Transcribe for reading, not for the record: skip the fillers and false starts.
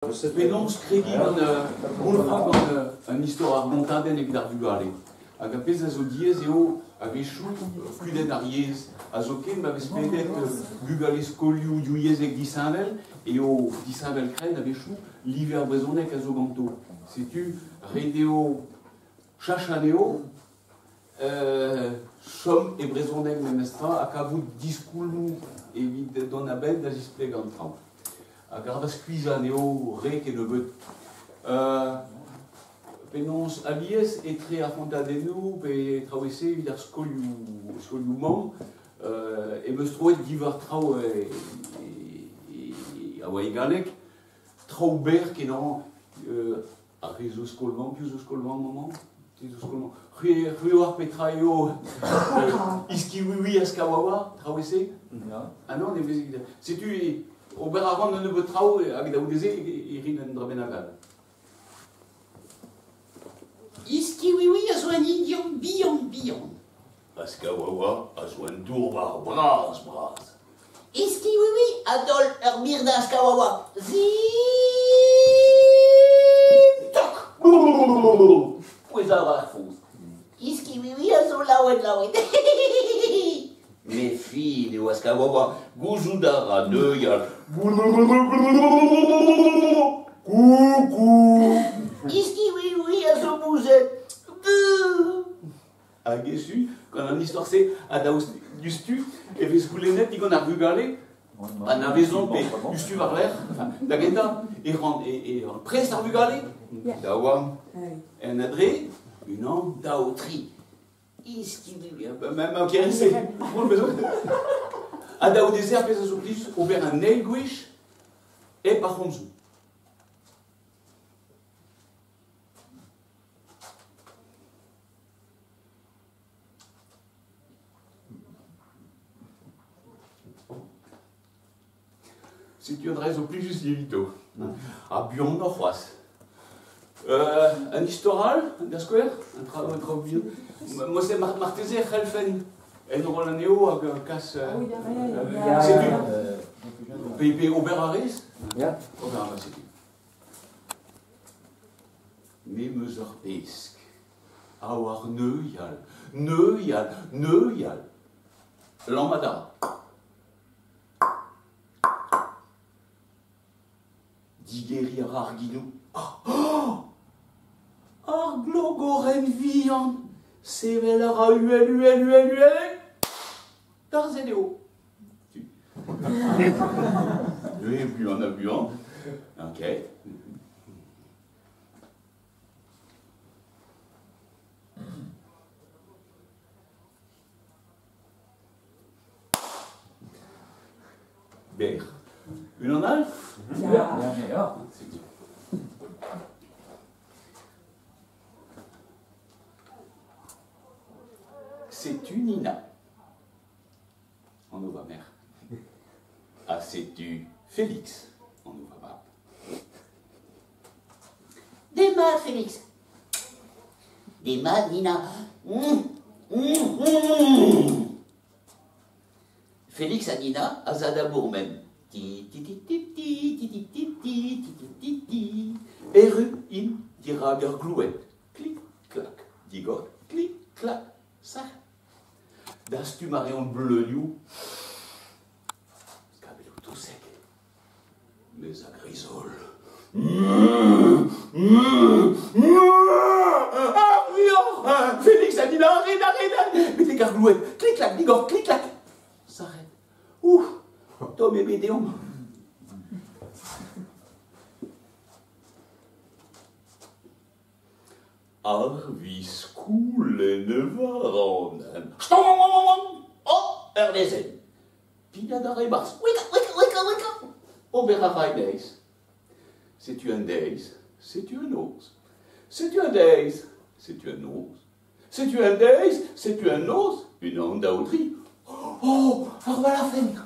Penaos kregiñ gant boulc'hañ gant un istor ar gontadenn evit ar vugale. Hag ar pezh a zo diaes eo a-wechoù kudenn ar yezh. Ha zoken ma vez pedet bugale skolioù divyezhek disheñvel eo disheñvel-krenn a-wechoù live ar brezhoneg a zo ganto. Setu ret eo cheñch anezho, chom e brezhoneg memestra ha kavout diskoulmoù evit dont a-benn da zisplegañ an traoù. Hag arabat skuizhañ anezho re kennebeut. Penaos alies etre ar c'hontadennoù pe traoù e-se evit ar skolioù, skolioù-mamm em eus troet diwar traoù a oa e galleg, traoù berr kenañ, ar re zo skol-vamm, piv zo skol-vamm amañ? Te zo skol-vamm. C'hwi, c'hwi oar petra eo iskiwiwi ha skawawa, traoù e-se? Ah non, ne vez ket. Setu ober a ran un nebeud traoù hag da goude-se e rin un dra bennak all. Iskiwiwi a zo un Indian bihan-bihan. Ha skawawa a zo un dourvar bras-bras. Iskiwiwi a daol ur mir da Skawawa. Zim tok! Pouezañ a ra ar foz. Iskiwiwi a zo laouen-laouen. Met fin eo Askawawa, gouzout a ra neuial. Coucou! Iskiwiwi a zo mouzhet. Beuh! Hag echu gant an istor-se, ha daoust diouzhtu e vez goulennet digant ar vugale anavezont pe diouzhtu war-lerc'h, enfin, da gentañ e ran, e, e ran prest ar vugale, daouarn en adre, unan, daou, tri. Ma kerse, ha daou dezer pezh a zo plijus ober an eil gwech hep ar c'homzoù. Setu an dra zo plijus evito. Ha buanoc'h c'hoazh. Un istor all, da skouer, un tra, un tra bihan. Moi, marteze e c'hellfen enroll anezho hag kas... Setu, pe ober a rez? Ober a rez, setu. Me 'm eus ur pesk. A oar neuial, neuial, neuial. Lammat a ra. Digeriñ a ra ar genoù. Oh! Ar glogorenn vihan! Sevel a ra uhel, uhel, uhel, uhel. Tarzhet eo. Oui, buan ha buan. Ok. Berr. Unan all? Ya. Setu Nina. Anv va merc'h. Ha setu Félix, anv va mab. Demat, Félix. Demat, Nina. Félix ha Nina a za da bourmen. Ti ti ti ti ti ti ti ti ti ti ti ti ti. Erru int dirak ur gloued. Klik, klak, digor, klik, klak, sac'h. Dastum a reont bleunioù, skabelloù touseg, mes a-greiz-holl. Ar vuoc'h! Félix a dit arrête, arrête! Betek ar gloued, klik-klak, digor, klik-klak! S'arrête. Ouh, tomm eo bet deomp. Ar viskoulenn war an hent. Oh, ur wezenn! Pignat a ra e-barzh. Wika, wika, wika, wika! Ober a ra e deiz. Setu un deiz, setu un noz. Setu un deiz, setu un noz. Setu un deiz, setu un noz. Unan, daou, tri. Oh, ar valafenn!